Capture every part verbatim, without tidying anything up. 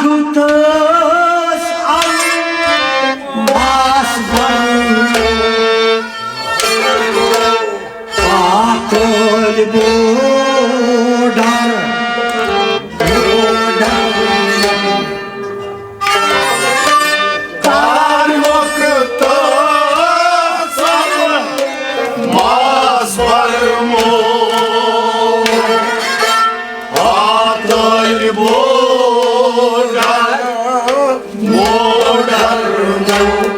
تس الماس بنو پاتل بوڈر، بوڈر۔ تار وقت سب ماس برمو، آتل بوڈر، بوڈر مو۔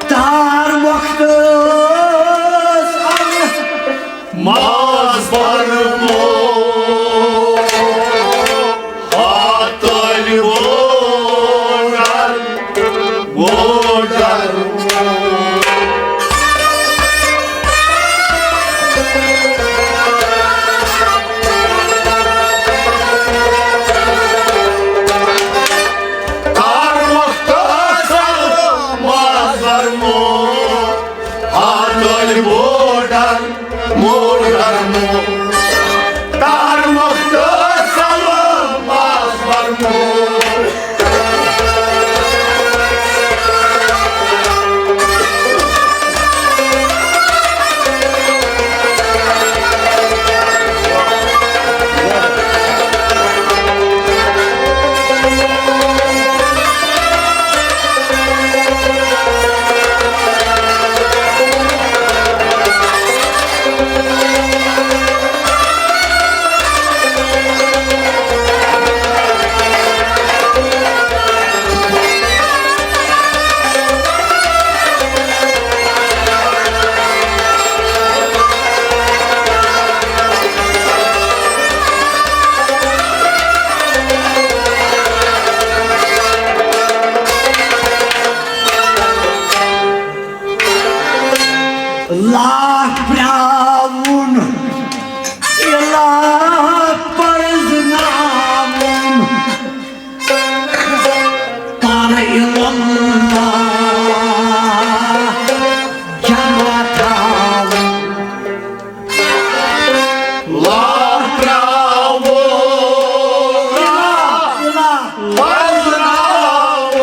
تار وقت ماس برمو، آتل بوڈر، بوڈر۔ تار وقت سب ماس برمو، آتل بوڈر، موڈر مو۔ تار وقت سب ماس برمو۔ لا پراوُن، الا پرزناوُن، پر الا جمع تھاوُن۔ لا پراوُن، الا، الا پرزناوُن۔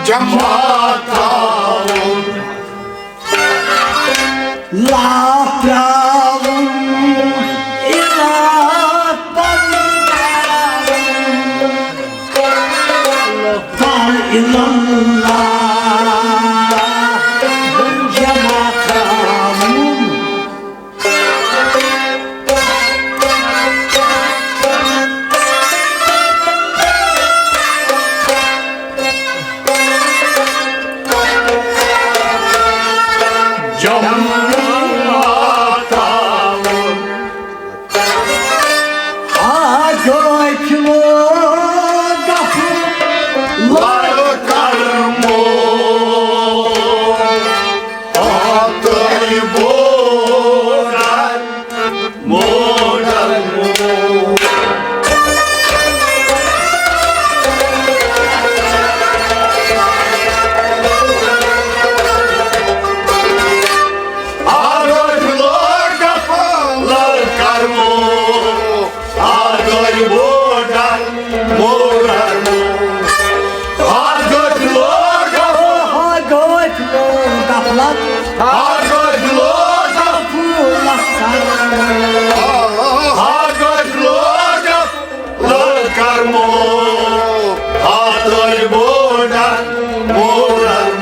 جمع تھاوُن۔ لا پراوُن، الا پرزناوُن۔ پر الا جمع تھاوُن۔ جمع تھاوُن۔ آ گوٚو اَکہِ لوٚو گژھُن لڑکر مو۔ آتل بوڈر، بوڈر مو۔ آتل بوڈر مو۔ آتل بوڈر، بوڈر مو۔ آتل بوڈر۔ آتل بوڈر۔ لڑکر مو۔ آتل بوڈر، بوڈر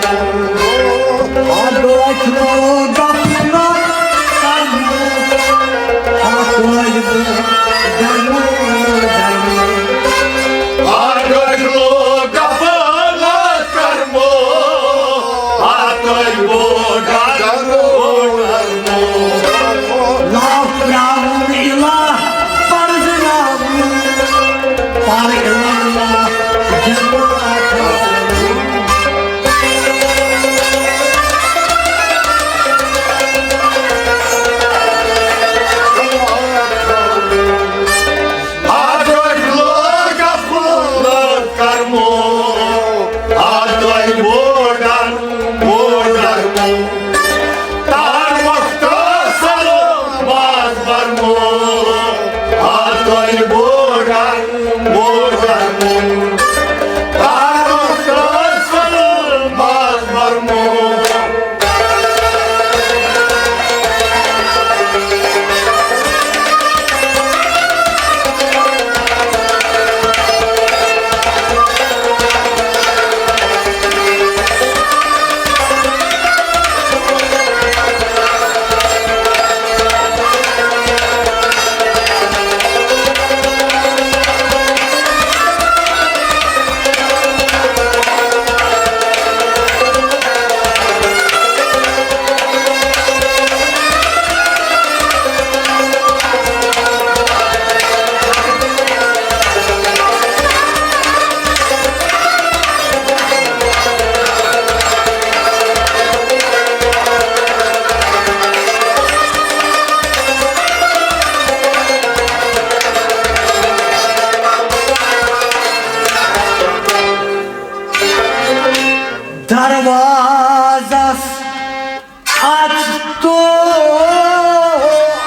مو۔ آتل بوڈر، بوڈر مو۔ تار وقت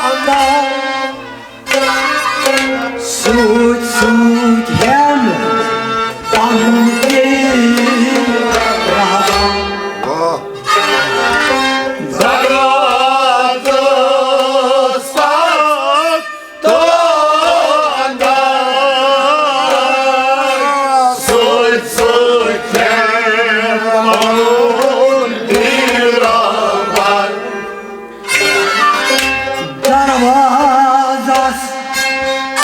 اندر۔ سۭتۍ سۭتۍ ہٮ۪ن پنُن تہِ رہبر۔ دروازس پتھ تو اندر۔ سۭتۍ سۭتۍ ہٮ۪ن پنُن تہِ رہبر۔ دروازس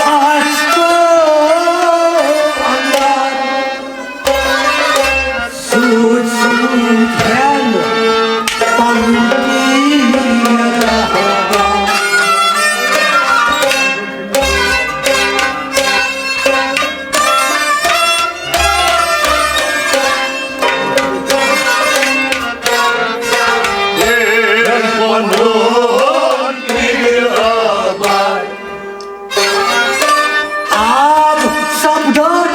آسہِ تو اندر۔ سۭتۍ سۭتۍ ہٮ۪ن پنُن تہِ رہبر۔ آب سپدن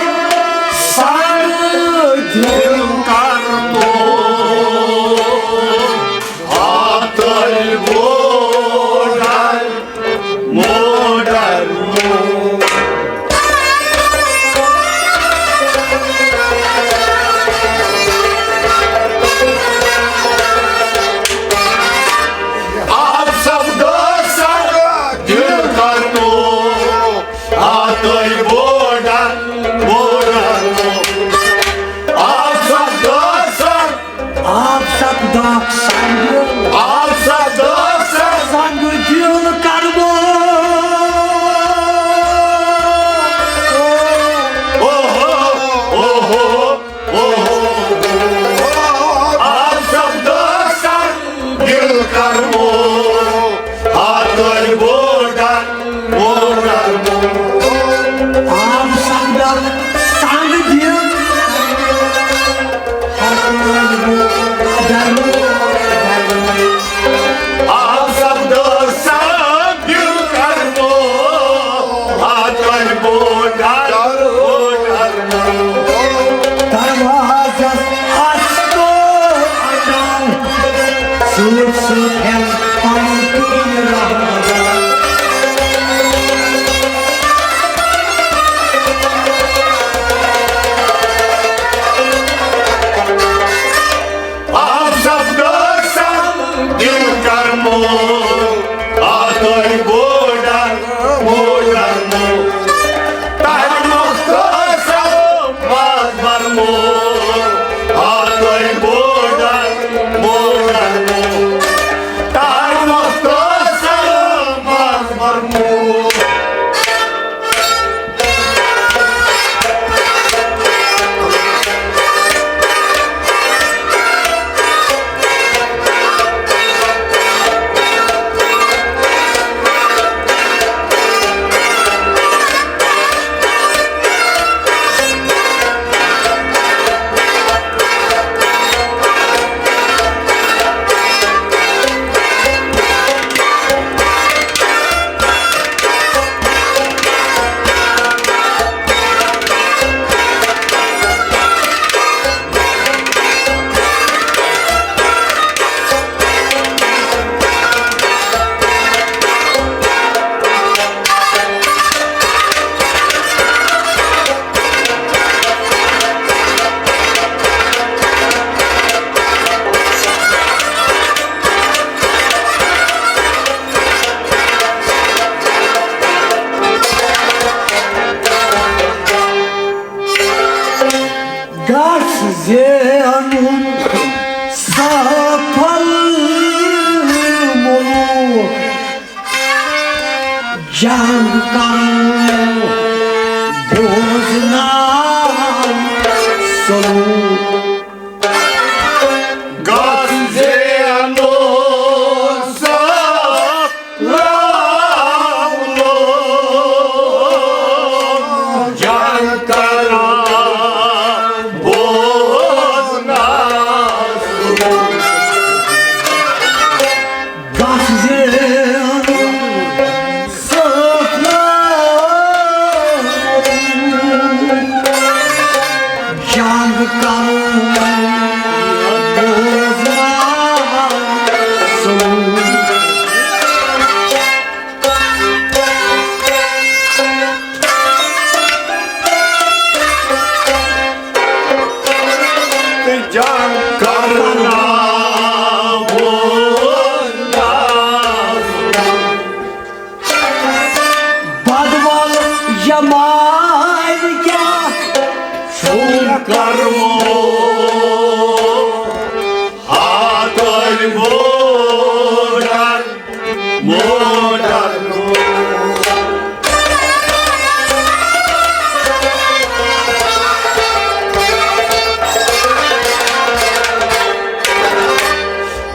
سر دل کرتو ہاتل بوڑن موڑن۔ آب سپدو سر دل کرتو ہاتل بوڑن موڑن۔ آب سپدو سر آب سپداکھ سنگ۔ آب سپداکھ سنگ۔ سنگ دل کرمو۔ اوہو، اوہو، اوہو۔ آب سپداکھ سنگ دل کرمو۔ ہاتل بوڑن موڑن۔ آب سپداکھ سنگ دل۔ آب سپداکھ سنگ دل کرمو۔ ہاتل بوڑن موڑن۔ دروازس آسہِ تو اندر۔ سۭتۍ سۭتۍ ہٮ۪ن پنُن تہِ رہبر۔ آب سپدو سر دل کرمو، آتٲے بوڑن موڑن۔ تہٕ مۄختار صٲب ماز برمو، آتٲے بوڑن موڑن۔ تہٕ مۄختار صٲب ماز برمو۔ گژھ زینُن سفل مُلُک، جنگ کرُن بوزناو سلوک۔ گژھ زینُن سفل مُلُک، جنگ کرُن بوزناو سلوک۔ گژھ زینُن سفل موٹر، موٹر، موٹر۔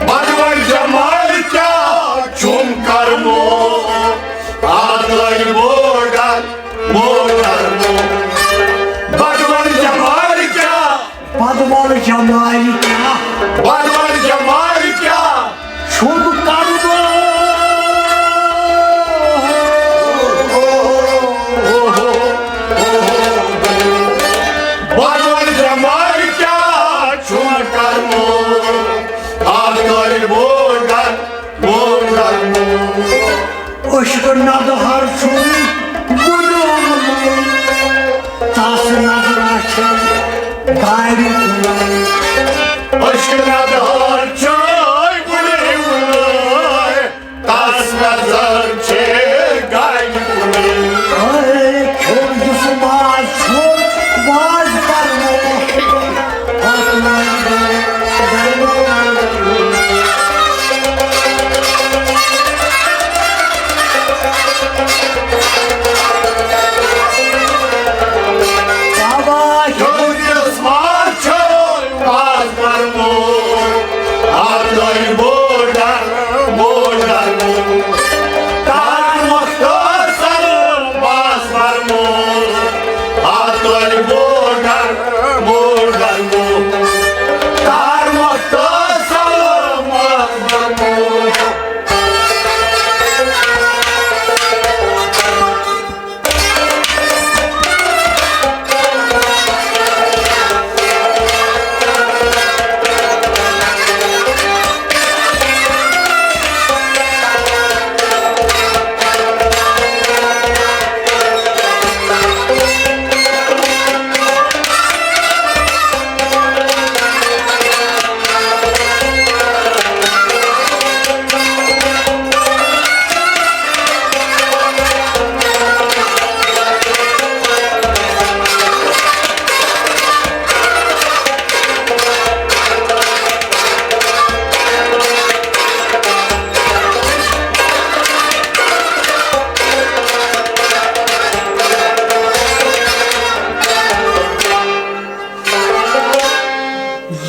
بدوَن جمال کیٛاہ چھُم کرمو، آ تۄہہِ موٹر، موٹر، موٹر۔ بدوَن جمال کیٛاہ، بدوَل جمال کیٛاہ؟ بدوَل جمال کیٛاہ؟ چھُم کرمو۔ بدوَل جمال کیٛاہ چھُم کرمو؟ آ تۄہہِ موٹر، موٹر۔ عشق ندہر چھُ بُلیومُت، تس نظرا چھِ گاڑِ کُن۔ عشق ندہر چھُ بُلیومُت، تس نظر چھِ گاڑِ کُن۔ اے کھیوٚن یُس ماز چھُ، ماز پرمو۔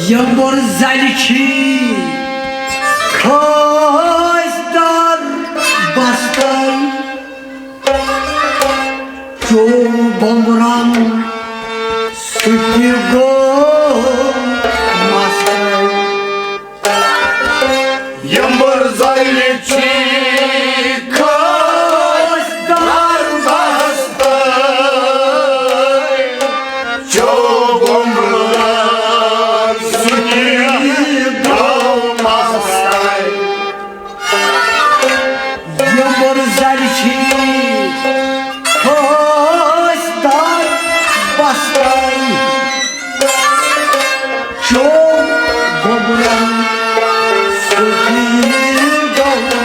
یمبر زلہِ چھی خاصدار بستن، چو بمبران سُہ تہِ گوٚو مستن۔ یمبر زلہِ چھی خاصدار بستن، چو بمبران سُہ تہِ گوٚو مستن۔ یمبر زلہِ چھی خاصدار بستن، چو گوٚبرن سُہ تہِ گوٚو مستن۔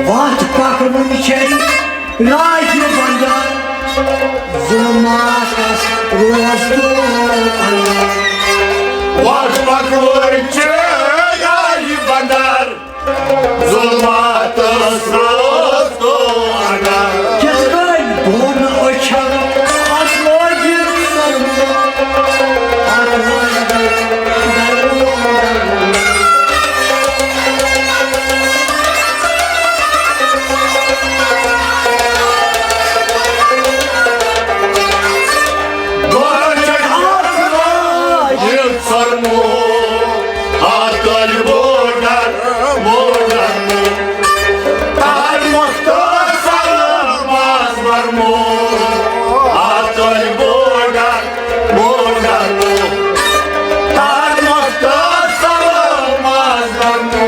وتھ پکوٕنۍ چھے راہہِ بندر، ظلماتس روز تو اندر۔ وتھ پکوٕنۍ چھے راہہِ بندر، ظلماتس روز تو اندر۔ کِتھ کٔنۍ دۄن أچھن اتھ لٲگِتھ سرما، اتھ لٲگِتھ درمو درمو۔ دۄن أچھن اتھ لٲگِتھ سرمو، اتھ لٲگِتھ بوڈر، بوڈر۔ تار مۄختار سلام آز برمو، اتھ لٲگِتھ بوڈر، بوڈر۔ تار مۄختار سلام آز برمو۔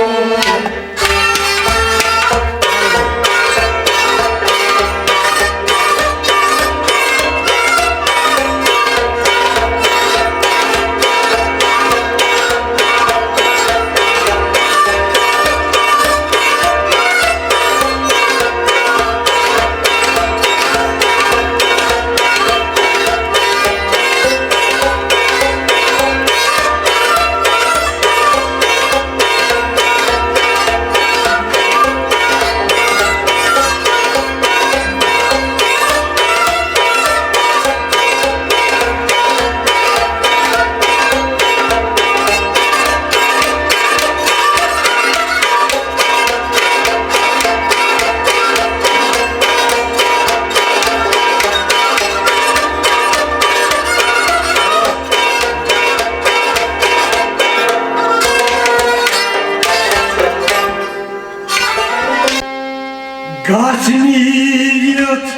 گژھ نیٖرِتھ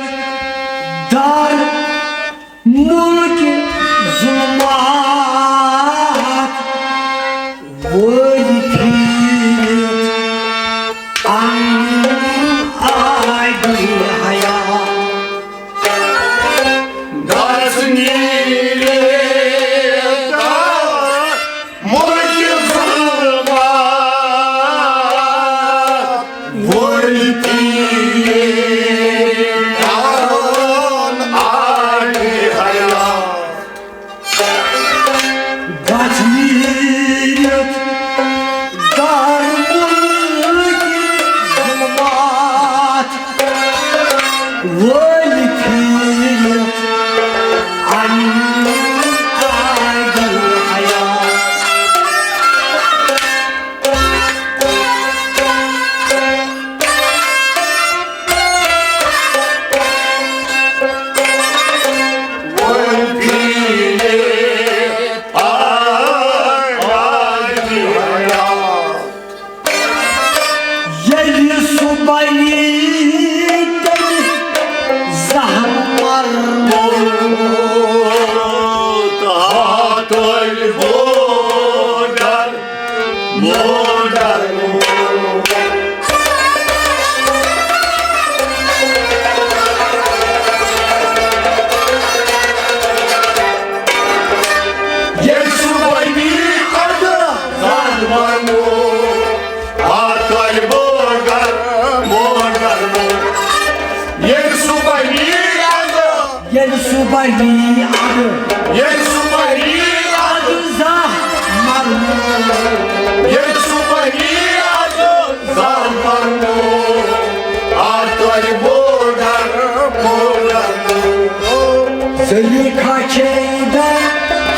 در مُلکہِ ظُلمات، وٲلۍ پھیٖرِتھ اَنُن آبِ حیات۔ گژھ نیٖرِتھ مُلکہِ ظُلمات، وٲلۍ پھیٖرِتھ اَنُن آبِ حیات۔ گژھ نیٖرِتھ در مُلکہِ ظُلمات، وٲلۍ پھیٖرِتھ اَنُن آبِ حیات۔ وٲلۍ پھیٖرِتھ آبِ حیات۔ ییٚلہِ سُہ بنہِ تیٚلہِ زہر مرموت، ہتٕلۍ بوڈر، بوڈر۔ ییٚلہِ سُہ بنہِ اَدٕ زہر مرموت، ہتٕلۍ بوڈر، بوڈر۔ ییٚلہِ سُہ بنہِ اَدٕ، ییٚلہِ سُہ بنہِ اَدٕ، ییٚلہِ سُہ بنہِ اَدٕ زہر مرموت، ییٚلہِ سُہ بنہِ اَدٕ زہر مرموت، ہتٕلۍ بوڈر، بوڈر۔ زلیخا چھے در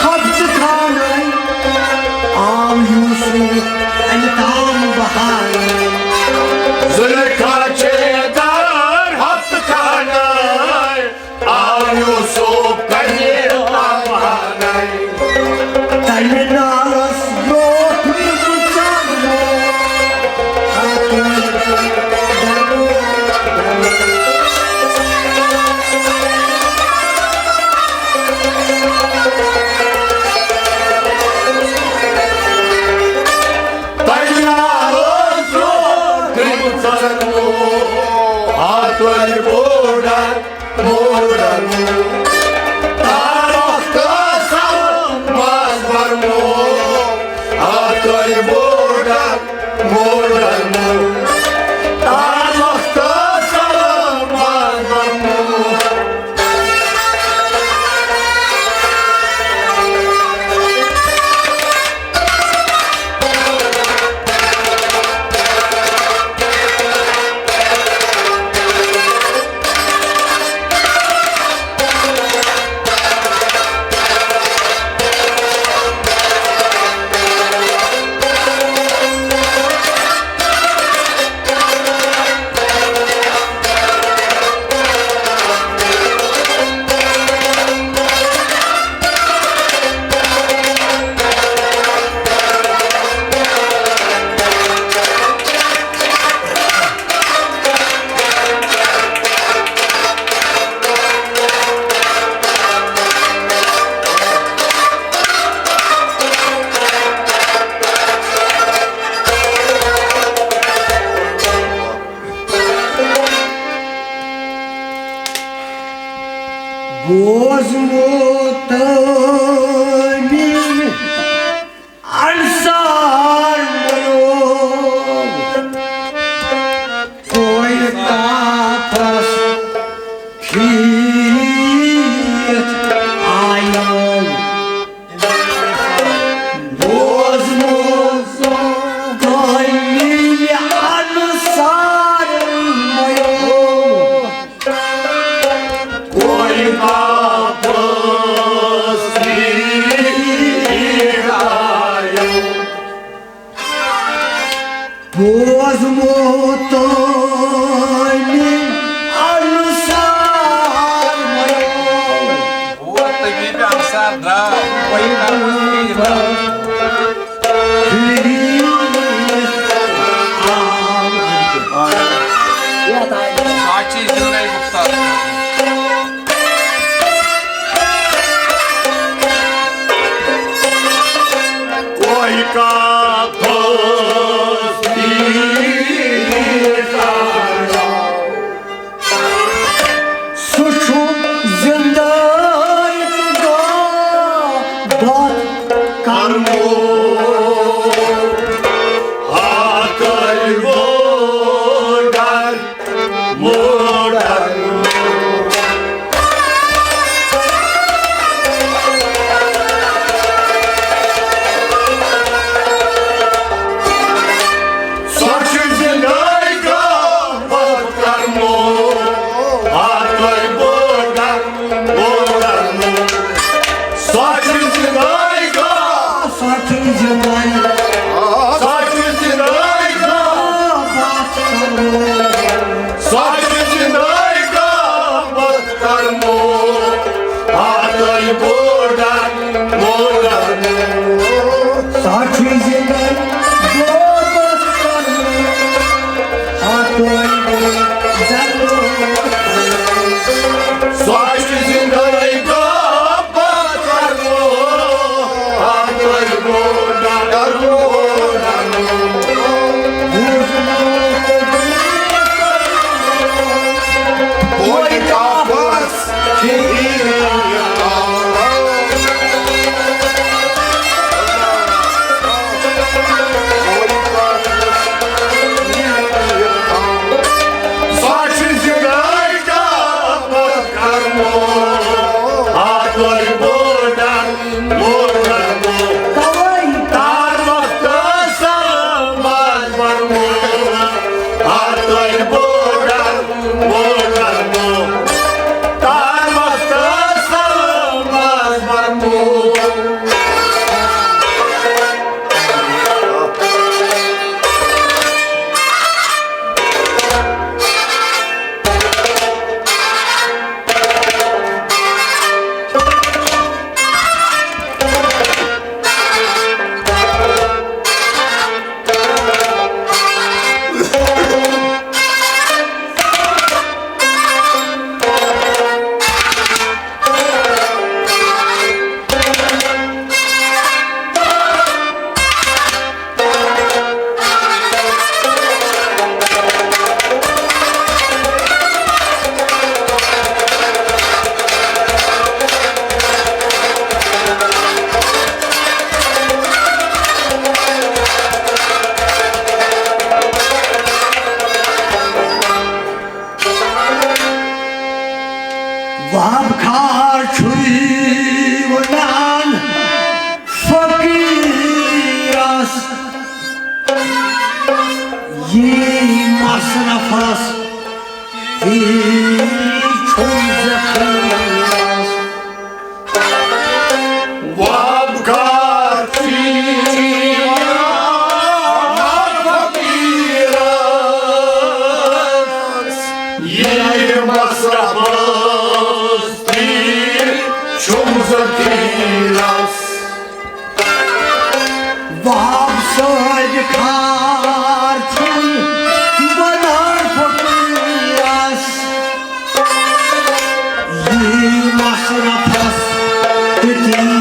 ہفتہٕ خانَے، آو یوسف اَمہِ تام بہانَے۔ زلیخا چھے در ہفتہٕ خانَے، آو یوسف کَنہِ تام بہانَے۔ تَمہِ نالَس برونٛٹھ نہٕ زٕ ژاو۔ اوس مُتٲمِل انصار مَیو، کویہِ کاپس کھیٖتھ آیو۔ بوزمُت تۄہہِ ییٚلہِ انصار مَیو، کویہِ کاپس کھیٖتھ آیو۔ بوزمُت تۄہہِ انصار مَیو۔ اور طبیب انصار درٛاو، وۄنۍ کَرُس بیٚیہِ راتھ۔ آ، آ۔ آ، چھِ أسۍ دِلہٕ گۄفتار۔ کویہِ کاپس سُہ چھُ زِندَے تہٕ غٲبت کرمو۔ ہاتَے ووڈر موڈر۔ سۄ چھِ زِندَے غٲبت کرمو۔ ہاتَے ووڈر موڈر۔ سۄ چھِ زِندَے غٲبت۔ سۄ چھِ زِندَے۔ سۄ چھِ زِندَے غٲبت کرمو۔ سۄ چھِ زِندَے غٲبت کرمو۔ ہاتَے ووڈر موڈر۔ سۄ چھِ زِندَے غٲبت کرمو۔ ہاتَے ووڈر۔ سۄ چھِ زِندَے غٲبت کرمو۔ ہاتَے ووڈر موڈر۔ کویہِ کاپس وہاب کھار چھُے وَنان فقیٖرس، یی مصرفس، یی چھُم ذخیٖرس۔ واب کار فقیرس، یہِ مصرفس تہِ چھُم ذخیرس۔ واب صٲبۍ کھار چھُم ونان فقیرس۔ یی مصرفس تہٕ تی چھُم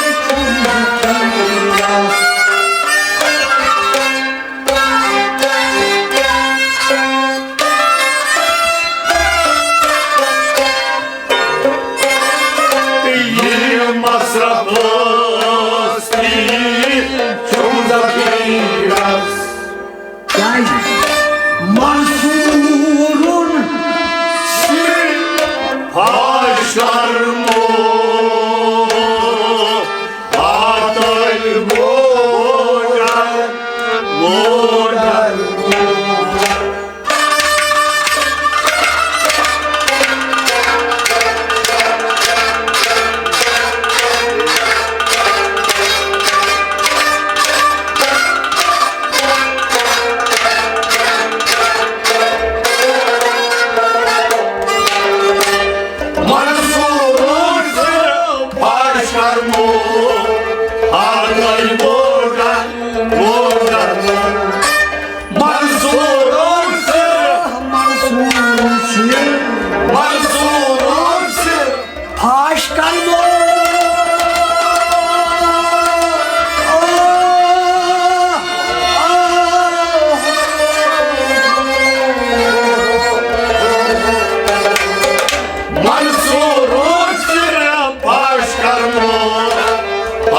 ذخیرس۔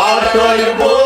Atoi bo